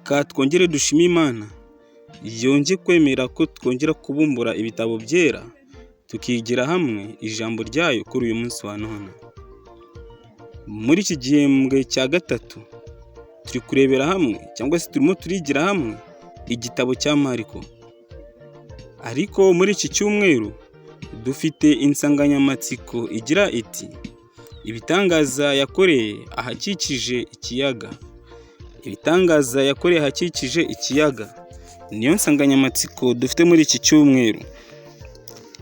Reka twongere dushime Imana yongeye kwemera ko twongera kubumbura ibitabo byera, tukigira hamwe ijambo ryayo kuri uyu munsi wa none. Muri iki gihembwe cya gatatu turi kurebera hamwe cyangwa se turimo turigira hamwe igitabo cya Mariko. Ariko muri iki cyumweru dufite insanganyamatsiko igira iti ibitangaza yakoreye ahakikije ikiyaga. Ibitangaza yakoreye ahakikije ikiyaga. Niyo nsanganyamatsiko dufite muri iki cyumweru.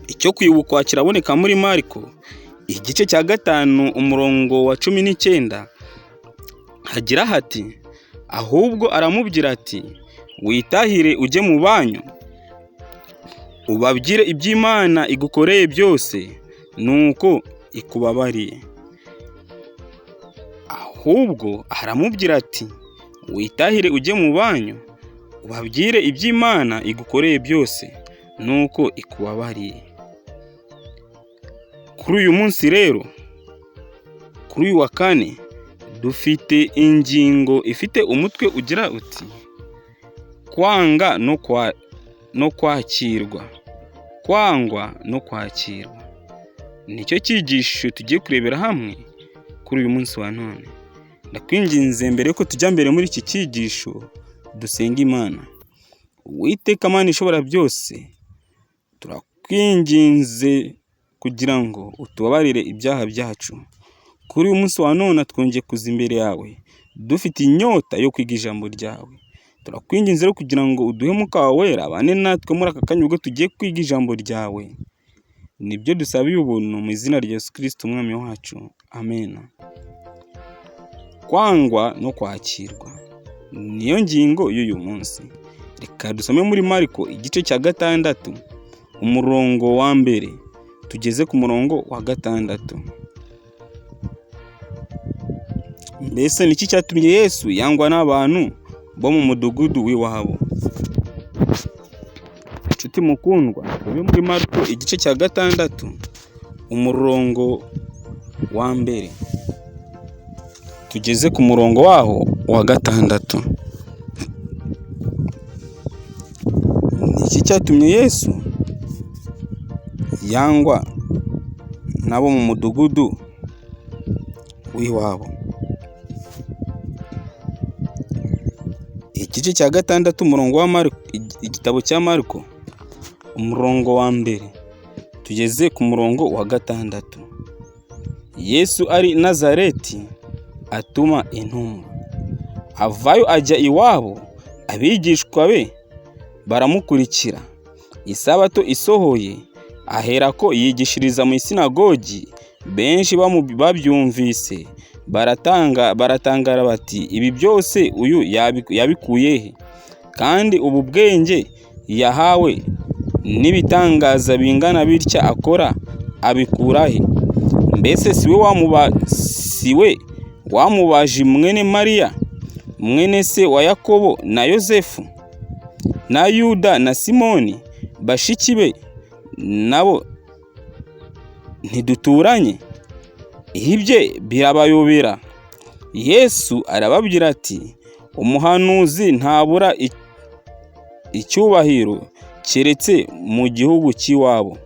Icyo kwibukwa kiraboneka muri Mariko igice cya 5 umurongo wa 19, hagira hati ahubwo aramubwira ati witahire ujye mu banyu ubabwire iby'Imana igukoreye byose nuko ikubabariye. Ahubwo aramubwira ati witahire ujye mu banyu ubabwire iby'Imana igukoreye byose nuko ikubabariye. Kuri uyu munsi rero, kuri uyu wa kane, dufite ingingo ifite umutwe ugira uti kwanga no kwakirwa. Kwangwa no kwakirwa. Nicyo cyigisho tugiye kurebera hamwe kuri uyu munsi wa none. Ndakwinginze mbere yuko tujya mbere muri iki cyigisho dusenga Imana. Uwiteka Mana ishobora byose, turakwinginze kugira ngo utubabarire ibyaha byacu. Kuri uyu munsi wa none twongeye kuza imbere yawe dufite inyota yo kwiga ijambo ryawe. Turakwinginze rero kugira ngo uduhe Umwuka wawe wera abane natwe muri aka kanya ubwo tugiye kwiga ijambo ryawe. Nibyo dusabiye ubuntu mu izina rya Yesu Kristo umwami wacu. Amen. Kwangwa no kwakirwa niyo ngingo y'uyu munsi. Reka dusome muri Mariko igice cya 6 umurongo wa 1 tugeze ku murongo wa 6. Mbese niki cyatumye Yesu yangwa n'abantu bo mu mudugudu w'iwabo? Nshuti mukundwa, ube muri Mariko igice cya 6 umurongo wa 1 tugeze ku murongo waho wa 6. Niki cyatumye Yesu yangwa nabo mu mudugudu w'iwabo? Igice cya 6 umurongo wa Mariko, igitabo cya Mariko umurongo wa 1 tugeze ku murongo wa 6. Yesu ari Nazareti atuma intumwa, avayo ajya iwabo, abigishwa be baramukurikira. Isabato isohoye aherako yigishiriza mu isinagogi. Benshi babyumvise baratangara bati ibi byose uyu yabikuye he? Kandi ubu bwenge yahawe n'ibitangaza bingana bitya akora abikura he? Mbese si we wamubaji mwene Mariya, mwene se wa Yakobo na Yosefu na Yuda na Simoni, bashiki be nabo ntiduturanye? Ibye birabayobera. Yesu arababwira ati umuhanuzi ntabura icyubahiro keretse mu gihugu cy'iwabo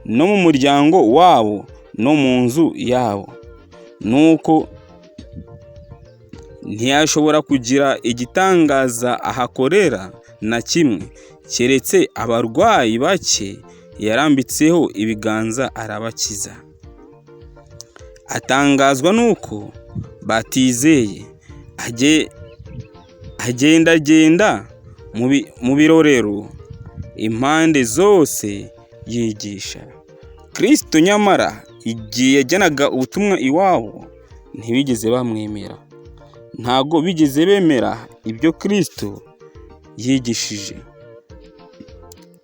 no mu muryango wabo no mu nzu yabo. Nuko ntiyashobora kugira igitangaza ahakorera na kimwe, keretse abarwayi bake yarambitseho ibiganza arabakiza. Atangazwa nuko batizeye, agendagenda mu birorero impande zose yigisha. Kristo nyamara igihe yajyanaga ubutumwa iwabo ntibigeze bamwemera. Ntago bigeze bemera ibyo Kristo yigishije.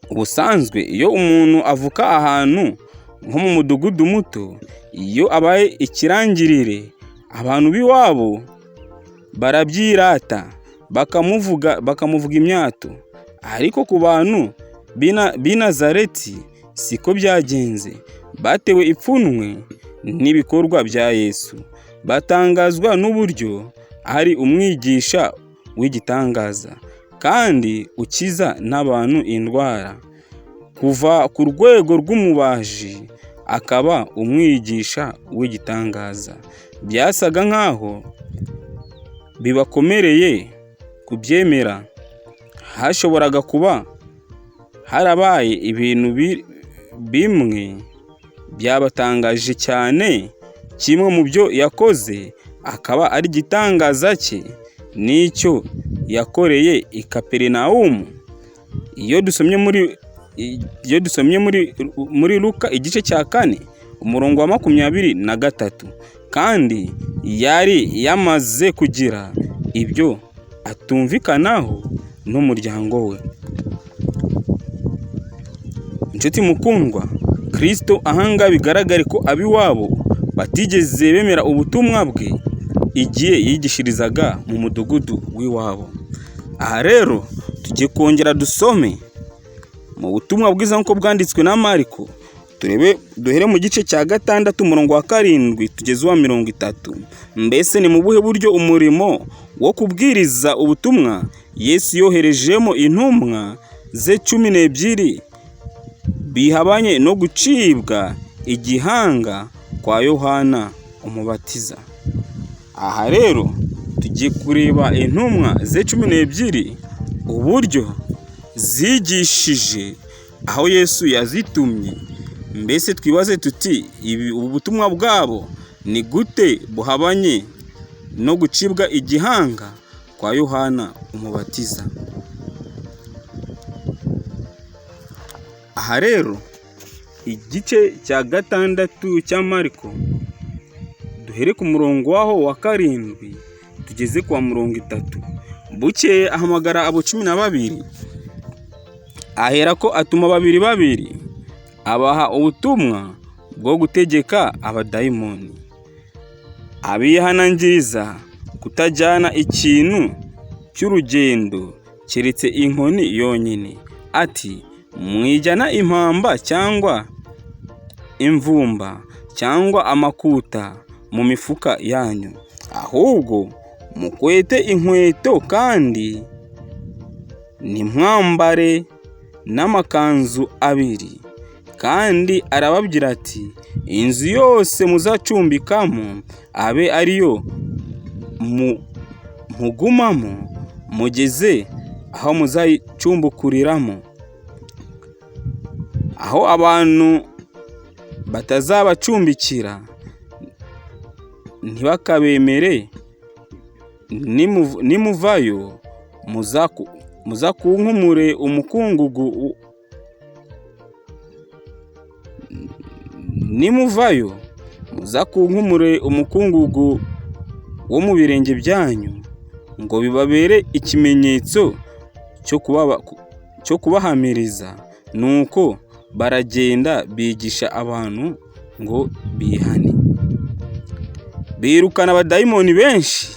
Ubusanzwe iyo umuntu avuka ahantu nko mu mudugudu muto, iyo abaye ikirangirire abantu b'iwabo barabyirata bakamuvuga imyato. Ariko ku bantu b'i Nazareti siko byagenze. Batewe ipfunwe n'ibikorwa bya Yesu, batangazwa n'uburyo ari umwigisha w'igitangaza kandi ukiza n'abantu indwara, kuva ku rwego rw'umubaji akaba umwigisha w'igitangaza. Byasaga nk'aho bibakomereye kubyemera. Hashoboraga kuba harabaye ibintu bimwe byabatangaje cyane. Kimwe mu byo yakoze akaba ari igitangaza cye n'icyo yakoreye i Kaperinawumu. Iyo dusomye muri Luka igice cya 4 umurongo wa 23, kandi yari yamaze kugira ibyo atumvikanaho n'umuryango we. Inshuti mukundwa, Kristo ahangaha bigaragare ko ab'iwabo batigeze bemera ubutumwa bwe igihe yigishirizaga mu mudugudu w'iwabo. Aha rero tugiye kongera dusome mu butumwa bwiza nk'uko bwanditswe na Mariko, turebe duhere mu gice cya 6 umurongo wa 7 tugeze uwa 30. Mbese ni mu buhe buryo umurimo wo kubwiriza ubutumwa Yesu yoherejemo intumwa ze 12 bihabanye no gucibwa igihanga kwa Yohana Umubatiza? Aha rero tugiye kureba intumwa ze 12 uburyo zigishije aho Yesu yazitumye. Mbese twibaze tuti: ibi ubu butumwa bwabo ni gute buhabanye no gucibwa igihanga kwa Yohana Umubatiza? Aha rero igice cya 6 cya Mariko, duhere ku murongo waho wa 7 tugeze ku wa 30. Bukeye ahamagara abo 12, aherako atuma babiri babiri, abaha ubutumwa bwo gutegeka abadayimoni, abihanangiriza kutajyana ikintu cy'urugendo keretse inkoni yonyine. Ati: mwijyana impamba cyangwa imvumba cyangwa amakuta mu mifuka yanyu, ahubwo mukwete inkweto, kandi ntimwambare n'amakanzu abiri. Kandi arababwira ati: inzu yose muzacumbikamo abe ariyo mugumamo mugeze aho muzayicumbukuriramo. Aho abantu batazabacumbikira ntibakabemere, nimuvayo muzakunkumure umukungugu, nimuvayo muzakunkumure umukungugu wo mu birenge byanyu, ngo bibabere ikimenyetso cyo kubahamiriza. Nuko baragenda bigisha abantu ngo bihane. Birukana abadayimoni benshi,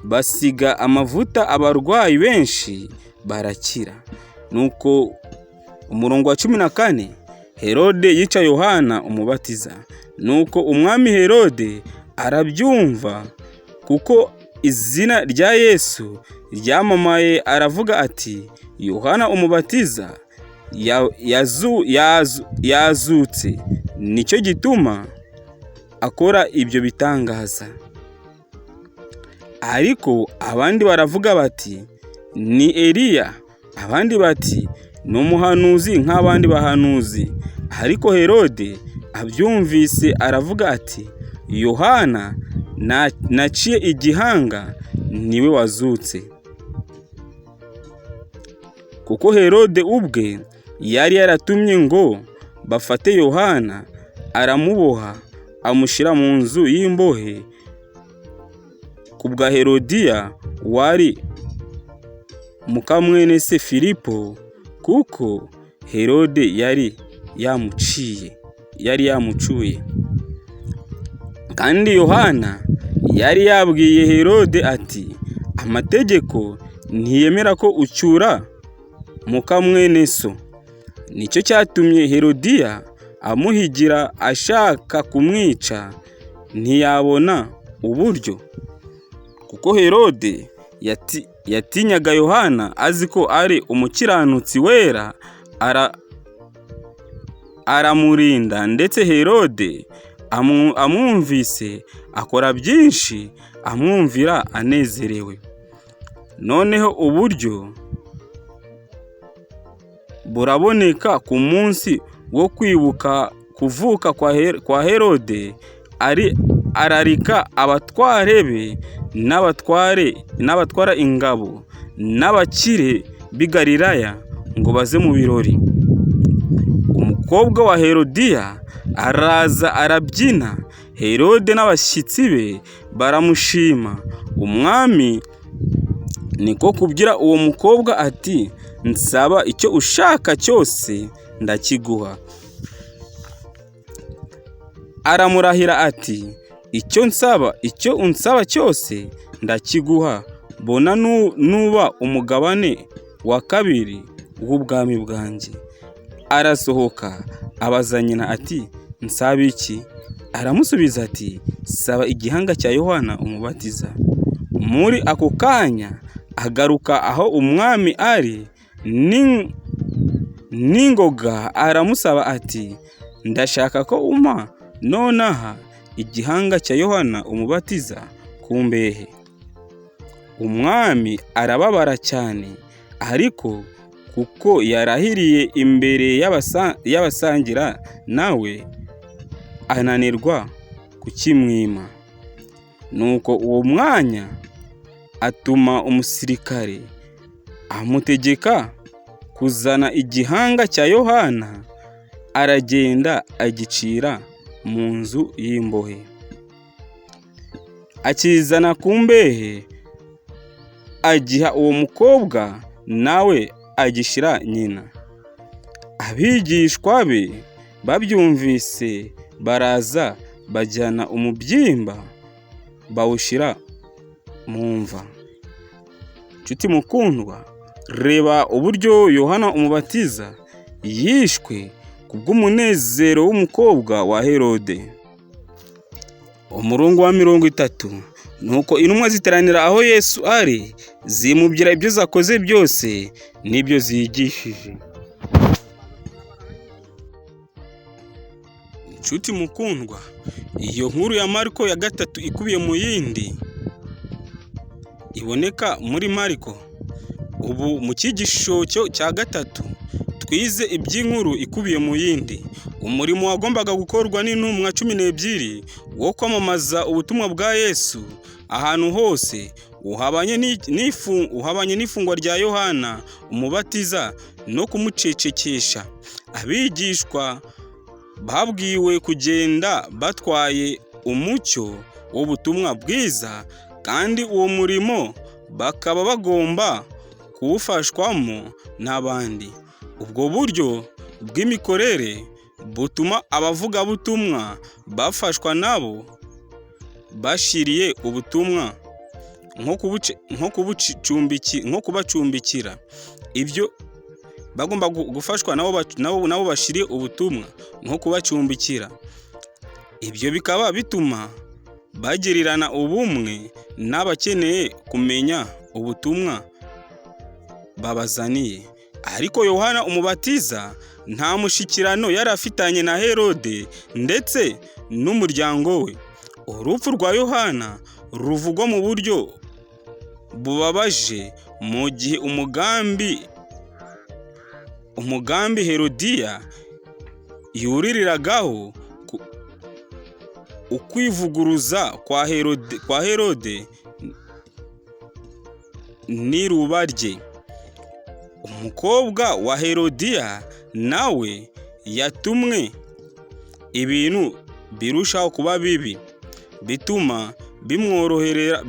basiga amavuta abarwayi benshi barakira. Nuko umurongo wa 14, Herode yica Yohana Umubatiza. Nuko umwami Herode arabyumva, kuko izina rya Yesu ryamamaye, aravuga ati: Yohana Umubatiza yazutse, nicyo gituma akora ibyo bitangaza. Ariko abandi baravuga bati: ni Eliya, abandi bati: ni umuhanuzi nk'abandi bahanuzi. Ariko Herode abyumvise aravuga ati: Yohana naciye igihanga niwe wazutse. Kuko Herode ubwe yari yaratumye ngo bafate Yohana, aramuboha amushyira mu nzu y'imbohe kubwa Herodiya wari mukamwene se Filipo, kuko Herode yari yamuciye, yari yamucuye. Kandi Yohana yari yabwiye Herode ati: amategeko ntiyemera ko ucyura mukamwene so. Nicyo cyatumye Herodiya amuhigira ashaka kumwica, ntiyabona uburyo, kuko Herode Yatinyaga Yohana azi ko ari umukiranutsi wera, aramurinda. Ndetse Herode amwumvise akora byinshi, amwumvira anezerewe. Noneho uburyo buraboneka ku munsi wo kwibuka kuvuka kwa Herode, ari ararika abatware be n'abatware n'abatwara ingabo n'abakire b'i Galilaya ngo baze mu birori. Umukobwa wa Herodiya araza arabyina, Herode n'abashyitsi be baramushima. Umwami niko kubwira uwo mukobwa ati: "Nsaba icyo ushaka cyose ndakiguha." Aramurahira ati: Icyo unsaba cyose ndakiguha, bona nuba umugabane wa kabiri w'ubwami bwanjye." Arasohoka abaza nyina ati: "Nsaba iki?" Aramusubiza ati: "Saba igihanga cya Yohana Umubatiza." Muri ako kanya agaruka aho umwami ari n'ingoga, aramusaba ati: "Ndashaka ko umpa nonaha igihanga cya Yohana Umubatiza ku mbehe." Umwami arababara cyane, ariko kuko yarahiriye imbere y'abasangira nawe, ananirwa kukimwima. Nuko uwo mwanya atuma umusirikare, amutegeka kuzana igihanga cya Yohana. Aragenda agicira mu nzu y'imbohe, akizana ku mbehe, agiha uwo mukobwa, nawe agishyira nyina. Abigishwa be babyumvise baraza bajyana umubyimba bawushyira mu mva. Nshuti mukundwa, reba uburyo Yohana Umubatiza yishwe kubw'umunezero w'umukobwa wa Herode. Umurongo wa 30: Nuko intumwa ziteranira aho Yesu ari, zimubwira ibyo zakoze byose n'ibyo zigishije. Nshuti mukundwa, iyo nkuru ya Mariko ya gatatu ikubiye mu yindi iboneka muri Mariko. Ubu mu cyigisho cya gatatu twize iby'inkuru ikubiye mu yindi. Umurimo wagombaga gukorwa n'intumwa 12 wo kwamamaza ubutumwa bwa Yesu ahantu hose uhabanye n'ifungwa rya Yohana Umubatiza no kumucecekesha. Abigishwa babwiwe kugenda batwaye umucyo w'ubutumwa bwiza, kandi uwo murimo bakaba bagomba kuwufashwamo n'abandi. Ubwo buryo bw'imikorere butuma abavugabutumwa bafashwa nabo bashiriye ubutumwa, nko kubacumbikira. Ibyo bagomba gufashwa nabo bashiriye ubutumwa, nko kubacumbikira. Ibyo bikaba bituma bagirirana ubumwe n'abakeneye kumenya ubutumwa babazaniye. Ariko Yohana Umubatiza nta mushikirano yari afitanye na Herode ndetse n'umuryango we. Urupfu rwa Yohana ruvugwa mu buryo bubabaje mu gihe umugambi Herodiya yuriragaho, ukwivuguruza kwa Herode n'iruba rye. Umukobwa wa Herodiya nawe yatumwe ibintu birushaho kuba bibi, bituma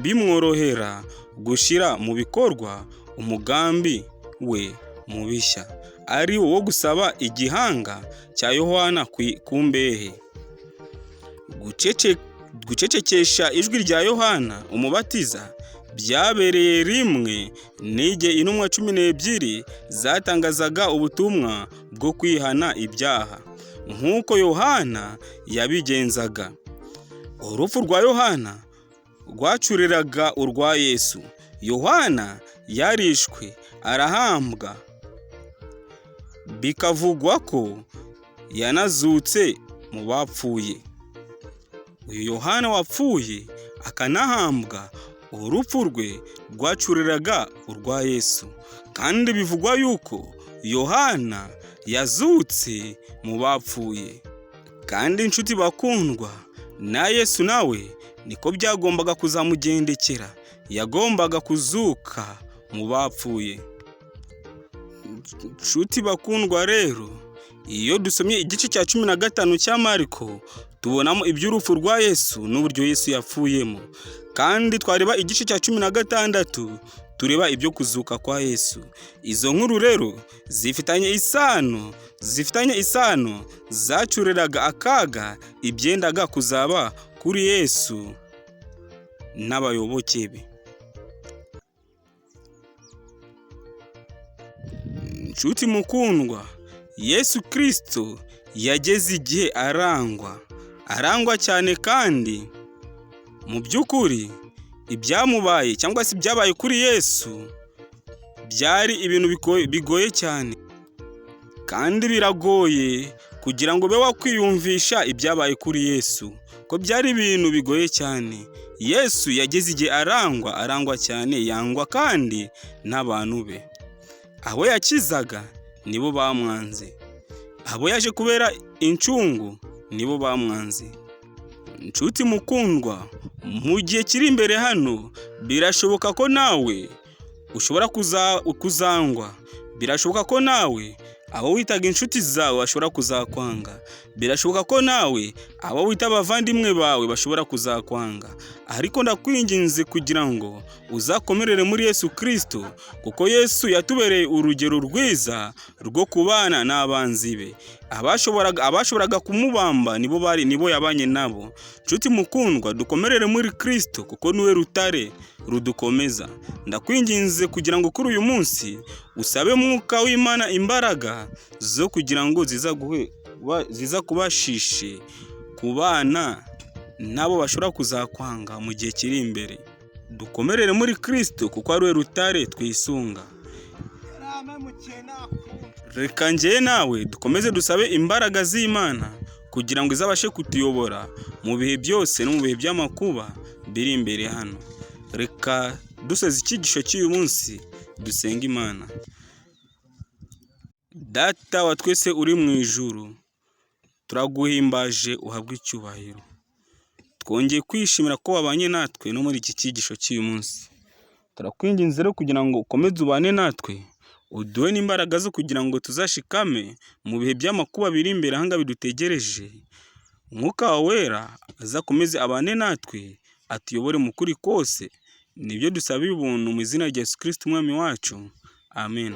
bimworohera gushyira mu bikorwa umugambi we mubishya, ari wo gusaba igihanga cya Yohana ku mbehe. Gucecekesha ijwi rya Yohana Umubatiza byabereye rimwe n'igihe intumwa 12 zatangazaga ubutumwa bwo kwihana ibyaha, nk'uko Yohana yabigenzaga. Urupfu rwa Yohana rwacuriraga urwa Yesu. Yohana yarishwe arahambwa, bikavugwa ko yanazutse mu bapfuye. Uyu Yohana wapfuye akanahambwa, urupfu rwe rwacuriraga urwa Yesu, kandi bivugwa yuko Yohana yazutse mu bapfuye. Kandi inshuti bakundwa, na Yesu nawe niko byagombaga kuzamugendekera, yagombaga kuzuka mu bapfuye. Nshuti bakundwa rero, iyo dusomye igice cya 15 cya Mariko, tubonamo iby'urupfu rwa Yesu n'uburyo Yesu yapfuyemo. Kandi twareba igice cya 16, tureba ibyo kuzuka kwa Yesu. Izo nkuru rero zifitanye isano, zacuriraga akaga ibyendaga kuzaba kuri Yesu n'abayoboke be. Nshuti mukundwa, Yesu Kristo yageze igihe arangwa cyane, kandi mu by'ukuri ibyamubaye cyangwa se ibyabaye kuri Yesu byari ibintu bigoye cyane, kandi biragoye kugira ngo ube wakwiyumvisha ibyabaye kuri Yesu, ko byari ibintu bigoye cyane. Yesu yageze igihe arangwa cyane, yangwa kandi n'abantu be. Abo yakizaga nibo bamwanze, abo yaje kubera incungu nibo bamwanze. Nshuti mukundwa, mu gihe kiri imbere hano birashoboka ko nawe ushobora kuzangwa, birashoboka ko nawe abo witaga inshuti zawe bashobora kuzakwanga, birashoboka ko nawe abo wita abavandimwe bawe bashobora kuzakwanga. Ariko ndakwinginze kugira ngo uzakomerere muri Yesu Kristo, kuko Yesu yatubereye urugero rwiza rwo kubana n'abanzi be. Abashoboraga kumubamba nibo yabanye nabo. Nshuti mukundwa, dukomerere muri Kristo kuko niwe rutare rudukomeza. Ndakwinginze kugira ngo kuri uyu munsi usabe Mwuka w'Imana imbaraga zo kugira ngo ziza kubashishe kubana nabo bashobora kuzakwanga mu gihe kiri imbere. Dukomerere muri Kristo kuko ari we rutare twisunga. Reka njye nawe dukomeze dusabe imbaraga z'Imana kugira ngo izabashe kutuyobora mu bihe byose no mu bihe by'amakuba biri imbere hano. Reka dusoza icyigisho cy'uyu munsi dusenga Imana. Data wa twese uri mu ijuru, turaguhimbaje uhabwe icyubahiro. Twongeye kwishimira ko wabanye natwe no muri iki cyigisho cy'uyu munsi. Turakwinginze rero kugira ngo ukomeze ubane natwe, uduhe n'imbaraga zo kugira ngo tuzashikame mu bihe by'amakuba biri imbere aha ngaha bidutegereje. Umwuka wawe wera azakomeze abane natwe, atuyobore mu kuri kose. Nibyo dusabiye ubuntu mu izina rya Yesu Kristo Umwami wacu. Amen.